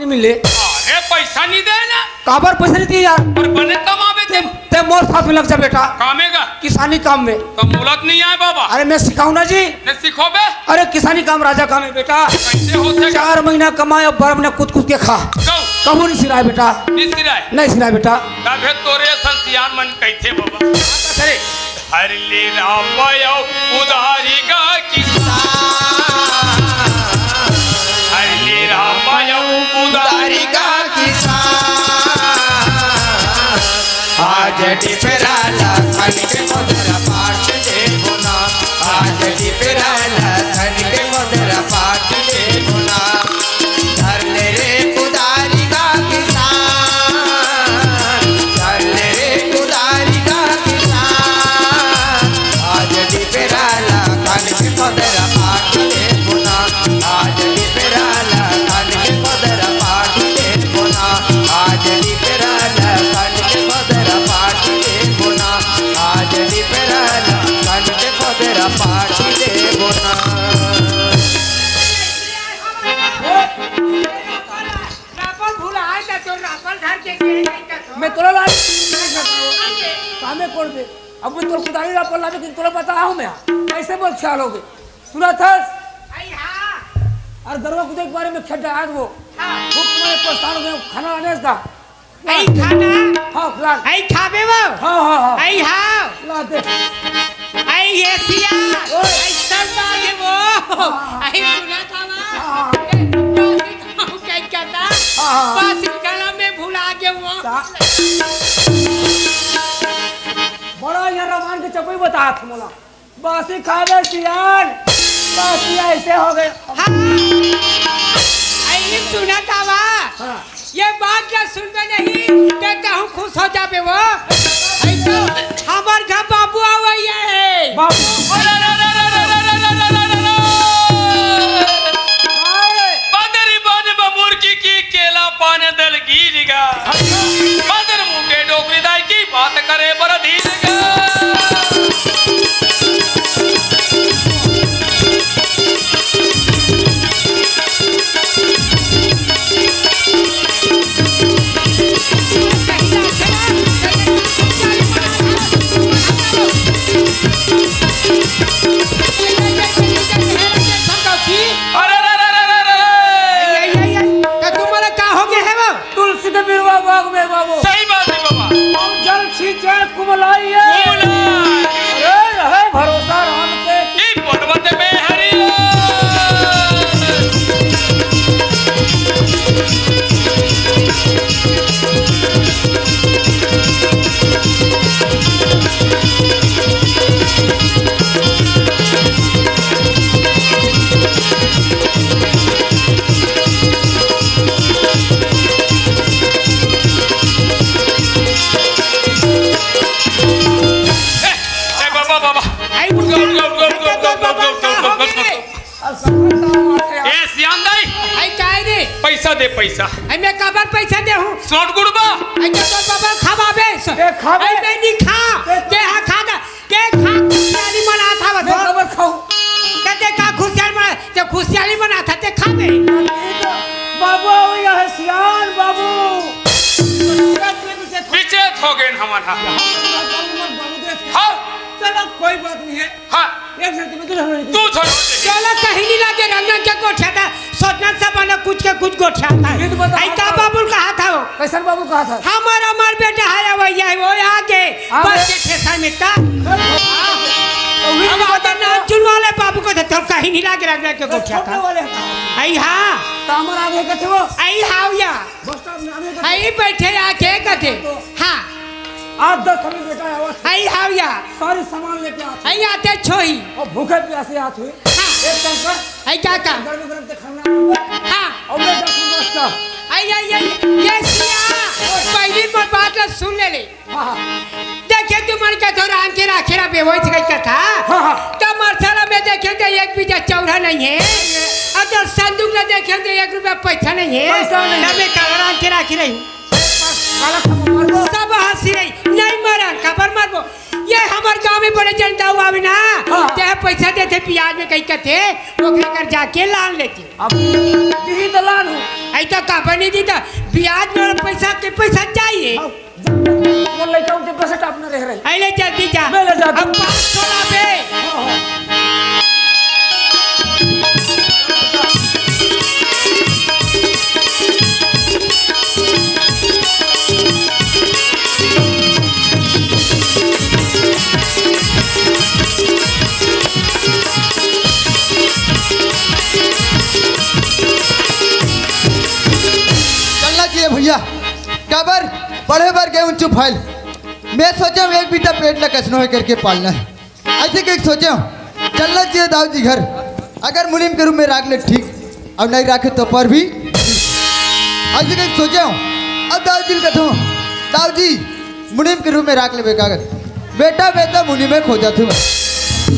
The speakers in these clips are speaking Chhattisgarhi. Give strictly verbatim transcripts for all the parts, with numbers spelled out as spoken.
मिले। अरे, पैसा नहीं दे ना। काबर पैसा नहीं दिए यार? पर बने कमावे ते। ते मोर साथ में लग जा बेटा। कामे का? किसानी काम में। तो मुलत नहीं आए बाबा। अरे, मैं सिखाऊं ना जी। ने सिखो बे। अरे, किसानी काम राजा काम है बेटा। कैसे होथे? चार महीना कमाए और बारह महीना कूद कूद के खा। गौ। कबू नहीं सिराए बेटा। नहीं सिराए। नहीं सिराए बेटा। तभे तोरे असन सियान मन कहथे बाबा। अरे। हर ले राम आयो उधारी का किसान। हर ले राम आयो उधारी का किसान। आज डिपरा ला खन के पदरा पाट देबो ना। आज डिपरा ला खन के पदरा पाट देबो ना। धर ले रे कुदारी का किसान, धर ले रे कुदारी का किसान। आज डिपरा ला खन के पदरा पाट देबो ना। आज डिपरा ला खन के पदरा पाट देबो ना। आज डिपरा ला खन के पदरा पाट देबो ना। आज डिपरा ला खन के पदरा पाट देबो ना। रापल भुला है त तोर रापल धर के गे है नहीं त तो। मैं तोला लाज कामे कोड़ दे। अब मैं तोर कुदारी रापल लावे कि तोला पता हूँ मैं। कैसे बोल ख्याल हो गए? सुना था? आई हाँ। और गरवा कुदे के बारे में खेत डाल वो। हाँ। भूख मारे परेशान हो गए, खाना लाने का। आई खाना। हाँ, ला। आई खाबे वो। हाँ, हाँ, हाँ। आई हाँ। ला दे। आई एशिया। ओए। आई सब बाजे वो। हाँ। आई सुना था ना। हाँ। ए, बासी खाऊं क्या कहता? हाँ, हाँ। बासी खाना में भुला के वो। ता- बड़ा यहाँ रामायण के चपई बता था मोला। बासी खाबे सियान, बासी ऐसे हो गए। हाँ। आई सुना था वा? हाँ। ये बात ना सुनबे नहीं, ते कहूँ खुश हो जाबे वो। आई तो हमार घर बाबू आवैया है। बाबू। बदरी बन बमुर की, की केला पान दल गिर गा। बदर मुंह के डोकरी दाई की बात करे बर धीर गा। अरे, अरे, अरे, अरे, अरे, अरे। ये, ये, ये, ये, तो तुम्हारा का हो गया है वो? तुलसी के बिरवा बाग में बाबू। सही बात है बाबा। और जल छींचे कुमलाइए। कुमलाइए। अरे रहे भरोसा राम पे। ई पर्वत में हरि। ए, ए, बाबा, बाबा। आई उठ गया, उठ गया, उठ गया। ए, सियान दाई। आई काय रे? पैसा दे, पैसा। आई मैं काबर पैसा दे हूँ? सोट गुड़बा। आई तो तोर बाबा खावाबे। ए, खाबे। आई मैं नहीं खा। ए, ते हा खा ना। ते खा खुशियाली मनात हवत हो। मैं काबर खाऊं? ते, ते का खुशियाली मना, ते खुशियाली मनात ह, ते खाबे। बाबू, यह सियान बाबू। पीछे हो गए हमारा। हाँ। चलो, कोई बात नहीं है। हाँ। एक सेकंड में तो रहने दो। तू छोड़। चलो, कहीं नहीं लागे, रंग रंग के गोठिया था। सोचना सब वाला कुछ के कुछ गोठिया था। ये तो बता आई का बाबू कहा था वो? कैसन बाबू कहा था? हमारा, हमार बेटा है, वो ये, वो आगे। हाँ, बस बे- के ठेसा में था। तो भी हम नहीं आता बता ना, तो। चुनवा ले बाबू को तो, तो कहीं नहीं लागे, रंग रंग के तो गोठिया छोटे था। वाले हैं। आई हाँ। तो हमारा आगे कथे वो। आई हाँ या। बस स्टॉप में आगे कथे। आई बैठे आके कथे। तो हाँ। आठ दस हमें बेटा है, वो आई हाँ या। सारे सामान लेके आते। आई आते छोही। और भूखे प्यासे आते हुए। हाँ। एक काम कर। आई क्या का? गरम गरम से खाना। हाँ। और मैं दस बस्ता। आई, आई, आई, ये सिया, पहली बार बात ला सुन ले ले। हाँ, हाँ। देखे तुम्हारे क्या तो राम के राखे रा बेवई से कथा। हाँ, हाँ। तो मरसला में देखे तो एक बीजा चौरा नहीं है। नहीं है। और तो संदूक में देखे तो एक रुपया पैसा नहीं है। पैसा नहीं है। तब मैं कल राम के राखे रही। काला खबर मरबो। सब हंसी रही, नहीं मरन, काबर मरबो? ये हमर गांव में बड़े जन दाऊ आवे ना, हाँ। ते पैसा देथे बियाज में कहीं कथे, ओकरे कर जाके लान लेथे। अब दिही त लान हो। आई तो काबर नहीं दी त बियाज में पैसा के पैसा चाहिए। हाँ। मोर लइका उनके बस स्टॉप में रह रहे। अरे जल्दी जा। मैं ले जाता हूँ। अब पाँच सौ लाबे। हाँ, हाँ। चलना चाहिए भैया। काबर? पढ़े बर गए हूँ चुप हाल। मैं सोचा हूँ एक बीता पेट ला कइसनो होय करके पालना हे। अइसे कहिके सोचा हूँ चलना चाहिए दाऊ जी घर। अगर मुनीम के रूप में राख ले ठीक, अउ नहीं राखे तो पर भी ठीक। अइसे कहिके सोचा हूँ। अब दाऊ जी ल कथों, दाऊ जी मुनीम के रूप में राख लेबे का कर? बेटा, बेटा मुनीम में खोजत हूँ।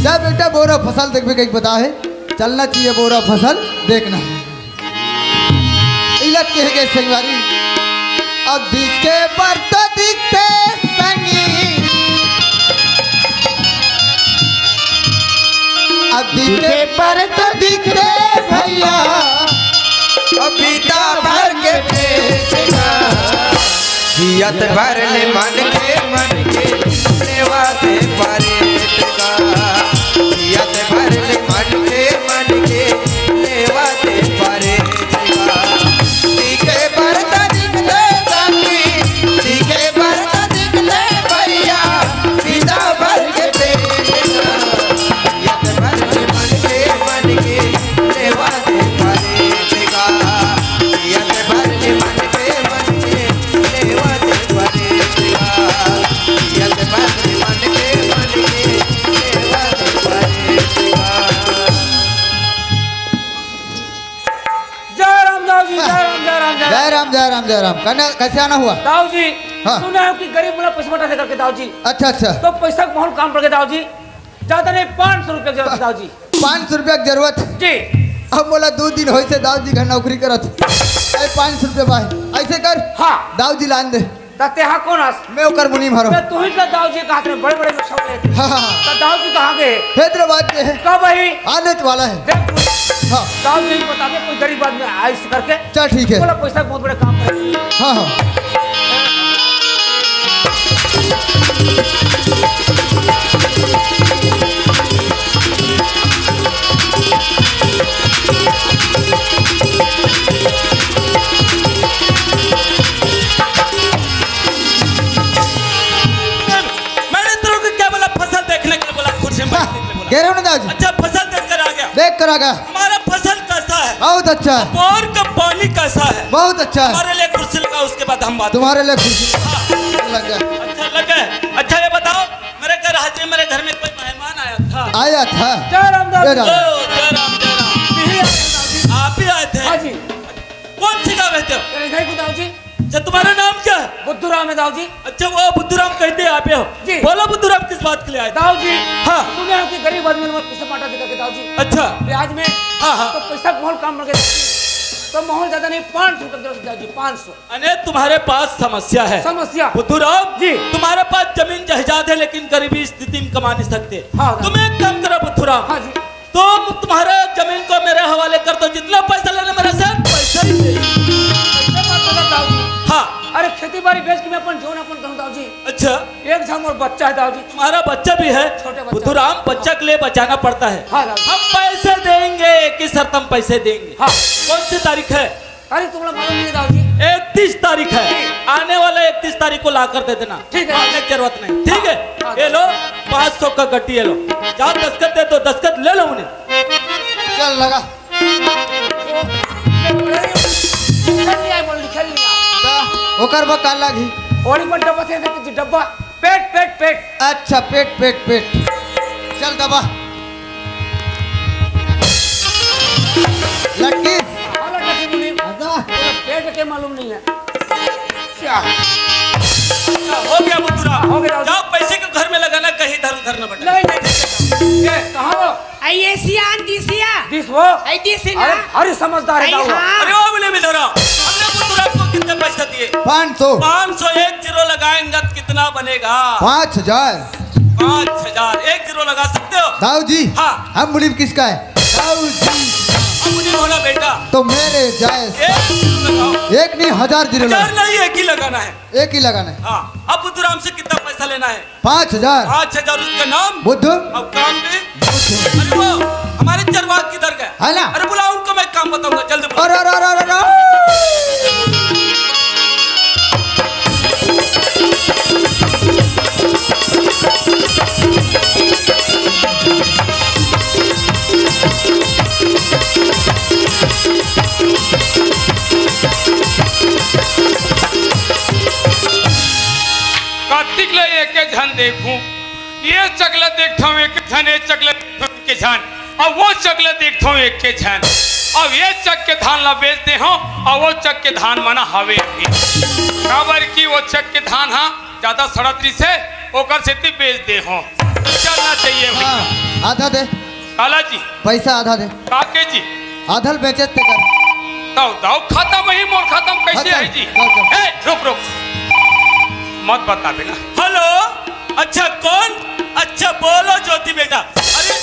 जा बेटा, बोरा फसल देखबे कहिके बताय हे, चलना चाहिए बोरा फसल देखना हे। इला कहे गए संगवारी, अब दिखे बर तो दिखथे संगी, अब दिखे बर तो दिखथे भैया, अब बीता भर के पेट का, जियत भर ले मन के, मन के लेवा दे परेट का, जियत भर ले मन के, मन के लेवा दे परेट का। दिखे बर त दिखथे संगी, दिखे बर त दिखथे भैया, सीता भर के पेट का। यत भर के मन के, मन के लेवा दे परेट का। यत भर के मन के, मन के लेवा दे परेट का। यत भर के मन के, मन के लेवा दे परेट का। जय राम दाऊ जी, जय राम, जय राम, जय राम। जय राम, जय राम, जय राम। कन्या, कैसे आना हुआ? दाऊ जी, हाँ। सुना है कि गरीब मन ला पैसा बंटाथे करके दाऊ जी। अच्छा, अच्छा। तो पैसा के बहुत काम पड़ गया दाऊ जी। ज्यादा नहीं, पाँच सौ रुपया जरूरत दाऊ जी। पाँच सौ रुपया के जरूरत? जी। अब मोला दो दिन होइस हे दाऊ जी घर नौकरी करत। अरे पाँच सौ रुपया भाई, अइसे कर। हाँ। दाऊ जी लान दे। त तेहा कोन अस? मैं ओकर मुनीम हरंव। मैं तुही ला दाऊ जी के हाथ में बड़े-बड़े लोग सब लेते। हाँ, हाँ, हाँ। त दाऊ जी कहाँ गए? हैदराबाद गए हे। कब आही? आने तो वाला हे। देख, हाँ। दाऊ जी बता दे, कोई गरीब आदमी आइस करके। चल, ठीक हे। बोला, पैसा बहुत बड़े काम करे। हाँ, हाँ। मैंने तेरे को क्या बोला, फसल देखने के लिए बोला, कुर्सी में बैठने के लिए बोला। कह रहे हो ना दाऊ जी? अच्छा, फसल देख कर आ गया। देख कर आ गया। हमारा फसल कैसा है? बहुत अच्छा है। बोर का पानी कैसा है? बहुत अच्छा है। हमारे लिए कुर्सी लगा, उसके बाद हम बात तुम्हारे लिए कुर्सी हाँ। लग गया। अच्छा लग गया। अच्छा ये बताओ, मेरे घर आज मेरे घर में कोई मेहमान आया था। आया था? जय राम दाऊ जी। जय राम। ओ, जय राम, जय राम। यही आया था दाऊ जी। आप भी आए थे? हाँ जी। कौन सी गाँव रहते हो? अरे, नहीं को दाऊ जी। अच्छा, तुम्हारा नाम क्या है? बुद्धू राम है दाऊ जी। अच्छा, वो बुद्धू राम कहते हैं आप हो। जी। बोलो बुद्धू राम, किस बात के लिए आए थे? दाऊ जी। हाँ। सुने हो कि गरीब आदमी मन पैसा बांटा देता के दाऊ जी। अच्छा। ब्याज में। हाँ, हाँ। तो पैसा बहुत कम लगे। तो माहौल ज्यादा नहीं, पाँच सौ रुपये दाऊ जी, पाँच सौ। अने तुम्हारे पास समस्या है। समस्या? बुद्धू राम। जी। तुम्हारे पास जमीन जायदाद है, लेकिन गरीबी स्थिति में कमा नहीं सकते। हाँ, हाँ। तुम एक काम करो बुद्धू राम। हाँ जी। तुम तुम्हारा जमीन को मेरे हवाले कर दो, जितना पैसा लेना मेरे से पैसा ही दे। पैसा मत बता दाऊ जी। हाँ। अरे खेती बाड़ी बेच के मैं अपन जीवन अपन करूँ दाऊ जी। अच्छा। एक झन मोर बच्चा है दाऊ जी। तुम्हारा बच्चा भी है? छोटे बच्चा। बुद्धू राम, बच्चा के लिए बचाना पड़ता है। हाँ दाऊ जी। हम पैसे देंगे, एक ही शर्त हम पैसे देंगे। हाँ। कौन सी तारीख है? अरे, तुमला मालूम नहीं दाऊ जी। इकतीस तारीख है, आने वाला इकतीस तारीख को ला कर दे देना। ठीक है। मांगने की जरूरत नहीं, ठीक है? हाँ, ये लो, पाँच सौ का गट्टी, ये लो। जाओ, दस्तखत दे दो, दस्तखत ले लो उन्हें। चल लगा। लिखल नहीं आए, बोल, लिखल नहीं आए। ता, ओकर बर का लागी? ओड़ी पर डब्बा से, डब्बा। पेट, पेट, पेट। अच्छा, पेट, पेट, पेट। चल दबा। लटकिस। हाँ, लटकिस बोली। दादा। पेट के मालूम नहीं है। क्या? अच्छा, हो गया बुद्धू राम। हो गया। जाओ, पैसे को घर में लगाना, कहीं इधर उधर न बटना। नहीं, नहीं, नहीं। ये कहाँ हो? आई एशिया आन दिसिया। दिस वो? आई दिस ना? अरे, भारी समझदार है आई दाऊ। हाँ। अरे, ओ बोले बिधरा, हमने बुद्धू राम को कितने पैसे दिए? पाँच सौ। पाँच सौ, एक जीरो लगाएंगे तो कितना बनेगा? पाँच हजार। पाँच हजार। एक जीरो लगा सकते हो? दाऊ जी। हाँ। हम मुनीम किसका है? दाऊ जी। हम मुनीम होना बेटा। तो मेरे जायज। एक जीरो लगाओ। एक नहीं, हजार जीरो हजार लगाओ। नहीं, एक ही लगाना है। एक ही लगाना है। हाँ। अब बुद्धू राम से कितना पैसा लेना है? पाँच हजार। पाँच हजार उसका नाम। बुद्धू। और काम भी। बुद्धू। अरे वो हमारे चरवाहा किधर गए? है ना? अरे बुलाओ उनको, मैं काम बताऊंगा, जल्दी बुलाओ। अरे, अरे, अरे, अरे, अरे। कतिक ले एके झन देखूं, ये चकला देखथंव एके झन, ये चकला देखथंव एके झन, अउ वो चकला देखथंव एके झन। अउ ये चक के धान ला बेच दे हंव, अउ वो चक के धान मना हवे अभी। काबर कि वो चक के धान हा ज्यादा सड़त रहिसे, ओकर सेती बेच दे हंव। चलना चाहिए भाई। हाँ, आधा दे। काला जी। पैसा आधा दे। काके जी? आधल बेचत ते कर। दाऊ, दाऊ, खाता में ही मोर खाता में कैसे है जी? ए, रुक, रुक। मत बता बेटा। हेलो, अच्छा कौन? अच्छा बोलो ज्योति बेटा। अरे,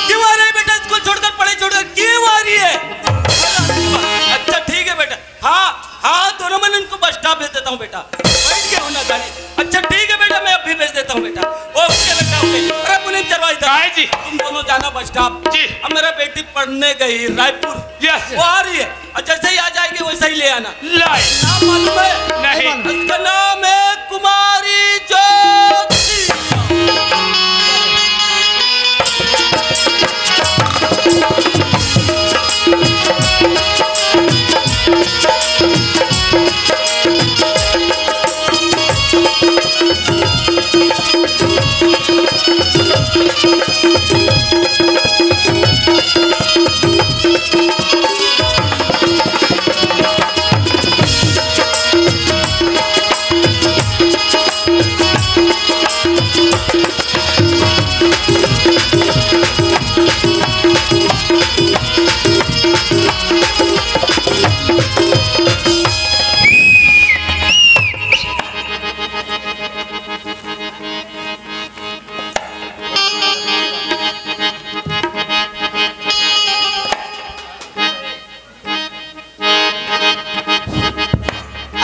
क्यों आ रही है बेटा स्कूल छोड़कर, पढ़ाई छोड़कर, क्यों आ रही है? अच्छा ठीक है बेटा। हाँ, हाँ, दोनों मन उनको बस स्टॉप भेज देता हूँ बेटा। बैठ गए हो ना गाड़ी। अच्छा ठीक है बेटा, मैं अभी भेज देता हूँ बेटा। ओके बेटा, ओके। अरे मुनीम चरवाहा इधर। काय जी? तुम दोनों जाना बस स्टॉप। जी। अब मेरा बेटी पढ़ने गई रायपुर। यस। वो आ रही है। और जैसे ही आ जाएगी वैसे ही ले आना। लाई। नाम मालूम है? नहीं। इसका नाम है कुमारी ज्योति।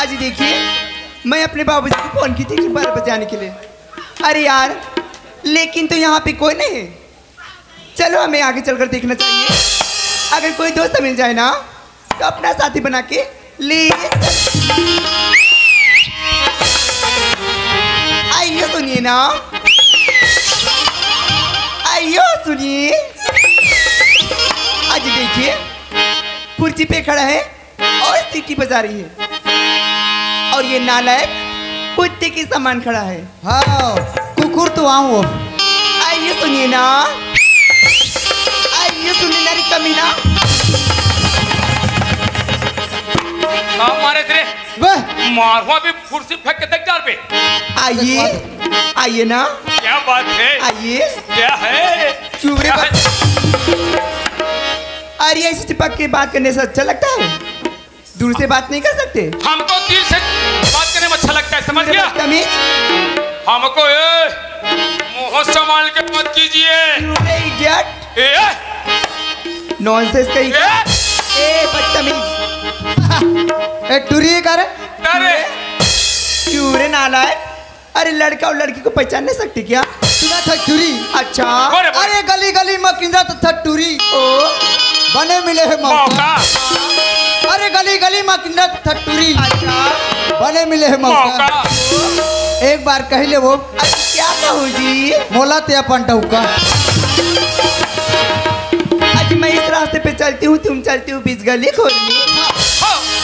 अजी देखिए, मैं अपने बाबूजी को फोन की थी कि बारह बजे आने के लिए। अरे यार, लेकिन तो यहाँ पे कोई नहीं है। चलो, हमें आगे चलकर देखना चाहिए। अगर कोई दोस्त मिल जाए ना, तो अपना साथी बना के ले। आइए सुनिए ना, आइए सुनिए। अजी देखिए, कुर्सी पे खड़ा है और सीटी बजा रही है, और ये नालायक कुत्ते के समान खड़ा है। हाँ, कुकुर तो आऊँ। आइए सुनिए ना, आइए सुनिए ना रे कमीना। मार मारे तेरे। वाह। मारवा भी कुर्सी फेंक के देख डार पे। आइए, आइए ना। क्या बात है? आइए। क्या है? चुप रे क्या बा-, है? अरे, ऐसे चिपक के बात करने से अच्छा लगता है? दूर से बात नहीं कर सकते? हमको दिल से बात करने में अच्छा लगता है, समझ गया? बदतमीज। हमको, ए, मुंह संभाल के बात कीजिए। चुप रे, idiot। ए, नॉनसेंस कहीं का। ए, ए, बदतमीज। ए, टुरी का रे? अरे। चुप रे, नालायक। अरे, लड़का और लड़की को पहचान नहीं सकते क्या? सुना था टुरी। अच्छा। अरे, बोले। अरे, गली गली में किंजरत था टुरी। ओ। बने मिले है मौका। मौका। अरे, गली गली में किंजरत था टुरी। अच्छा। बने मिले है मौका। मौका। एक बार कह ले वो। अरे, क्या कहूँ जी? मोला ते अपन टौका। आज मैं इस रास्ते पे चलती हूँ, तुम चलती हो बीच गली खोर में।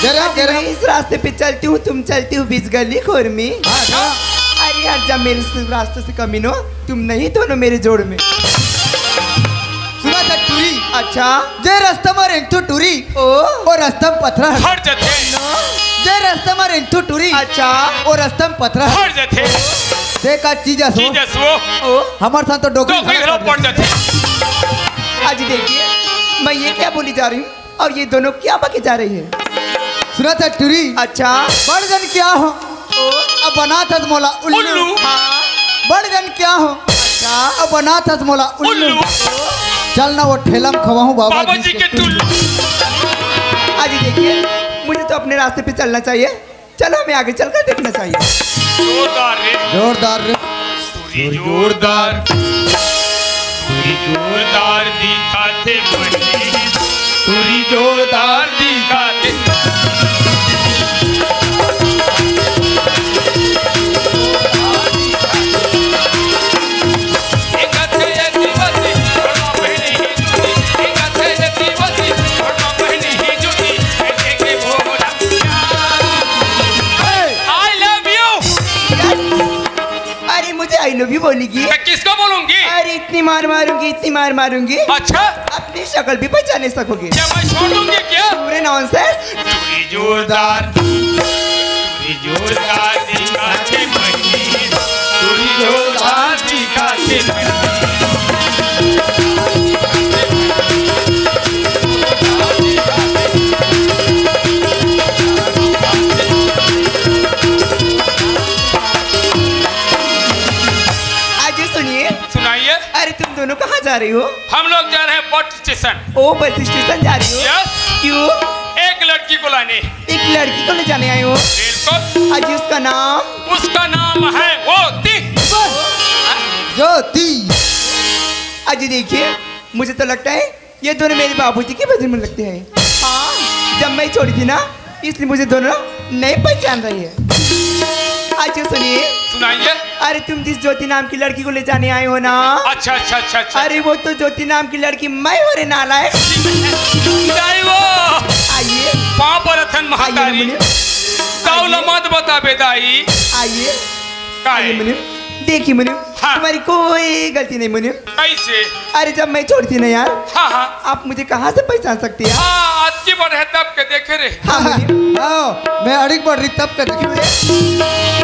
जरा, आज जरा। मैं इस रास्ते पे चलती हूँ, तुम चलती हो बीच गली खोर में। हाँ, हाँ। अरे यार, जब मेरे इस रास्ते से कमीनो, तुम नहीं दोनों मेरे जोड़ में। सुना था टुरी। अच्छा। जे रास्ता में रेंगथो टुरी, ओ। वो रास्ता में पथरा है। हट जाते। जे रास्ता में रेंगथो टुरी, अच्छा। वो रास्ता में पथरा है। हट जाते। देखा चीज असो। चीज असो। ओ। हमारे साथ तो डोकरी डोकरी खड़ा खड़ा पड़ पड़ जाते। आज देखिए, मैं ये क्या बोली जा रही हूँ और ये दोनों क्या बकी जा रही है। सुनत हस टूरी? अच्छा। बड़ जन क्या हो? ओ। अब बनात हस मोला उल्लू। उल्लू। हाँ। बड़ जन क्या हो? अच्छा। अब बनात हस मोला उल्लू। उल्लू। चल ना वो ठेला में खवाहूँ बाबा बाबा जी जी के के टुल्लू। टुल्लू। अजी देखिए, मुझे तो अपने रास्ते पे चलना चाहिए। चलो, हमें आगे चलकर देखना चाहिए। जोरदार रे। जोरदार रे। टूरी जोरदार। टूरी जोरदार दिखाथे बहिनी। टूरी जोरदार दिखाथे। I love you। अरे, मुझे आई लव यू बोलेगी? मैं किसको बोलूंगी? अरे, इतनी मार मारूंगी, इतनी मार मारूंगी। अच्छा। अपनी शक्ल भी पहचान नहीं सकोगे। क्या मैं छोड़ दूंगी क्या? पूरे नॉनसेंस। टूरी जोरदार। टूरी जोरदार दिखाथे बहिनी। टूरी जोरदार दिखाथे बहिनी। आज सुनिए। सुनाइए। अरे, तुम दोनों कहाँ जा रही हो? हम लोग जा रहे हैं बस स्टेशन। ओ, बस स्टेशन जा रही हो? यस। क्यों? एक लड़की को लाने। एक लड़की को ले जाने आए हो? बिल्कुल। अजी, उसका नाम? उसका नाम है ज्योति। ज्योति। अजी देखिए, मुझे तो लगता है ये दोनों मेरे बाबूजी के बजन में लगते हैं। हाँ, जब मैं छोड़ी थी ना, इसलिए मुझे दोनों नहीं पहचान रही है। अच्छा सुनिए। सुनाइए। अरे, तुम जिस ज्योति नाम की लड़की को ले जाने आए हो ना, अच्छा, अच्छा, अच्छा, अच्छा। अरे, वो तो ज्योति नाम की लड़की मैं हो रे नालायक। दाई वो। आइए। पाँव परत हन आइए महतारी। मुनिम। दाऊ ला आइए। मत बताबे दाई। आइए। का आइए है? मुनिम। देखिए मुनिम, हाँ। तुम्हारी कोई गलती नहीं मुनिम। कैसे? अरे, जब मैं छोड़ी थी ना यार, हाँ, हाँ। आप मुझे कहाँ से पहचान सकती हैं? हाँ, अतकी बड़ है तब के देखे रे। हाँ मुनिम। हाँ, मैं अड़िग बड़ रही तब के देखे।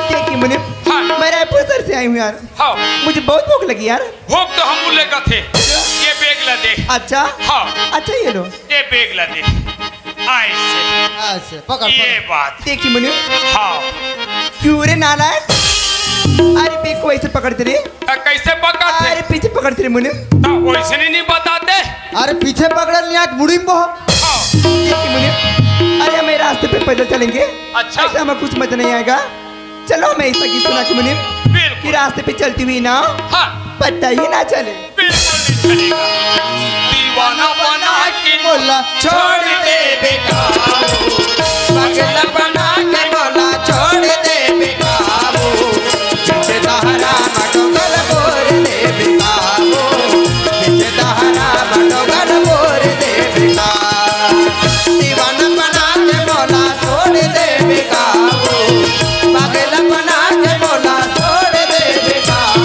देखिए मुनिम, हाँ। मैं रायपुर शहर से आई हूँ यार। हाँ। मुझे बहुत भूख लगी यार। भूख तो हमू लेगा थे। ये बैग ला दे। अच्छा। हाँ। अच्छा, ये लो। ये बैग ला दे। ऐसे। ऐसे, पकड़, ये पकड़। बात। देखी मुनिम। हाँ। क्यों रे नालायक? अरे, बैग को ऐसे पकड़ते रे। आ, कैसे पकड़ते? अरे, पीछे पकड़ते रे मुनिम। तो वैसे नहीं, नहीं बताते। अरे, पीछे पकड़ लिया, मुड़ी में बहो। हाँ। देखी मुनिम, अरे, हम ये रास्ते पे पैदल चलेंगे। अच्छा। ऐसे हमें कुछ मजा नहीं आएगा। चलो, मैं ऐसा गीत सुना के मुनिम बिल्कुल। कि रास्ते पे चलती हुई ना हाँ। पता ही ना चले। बिल्कुल नहीं चलेगा। दीवाना बना के मोला छोड़ दे बेकार। पागल बना के मोला छोड़ दे बेकार। पीछे दहरा मटोगल बोर दे बेकार। पीछे दहरा मटोगल बोर दे बेकार। दीवाना बना के मोला छोड़ दे बेकार। पागल बना के मोला छोड़ दे बेकार।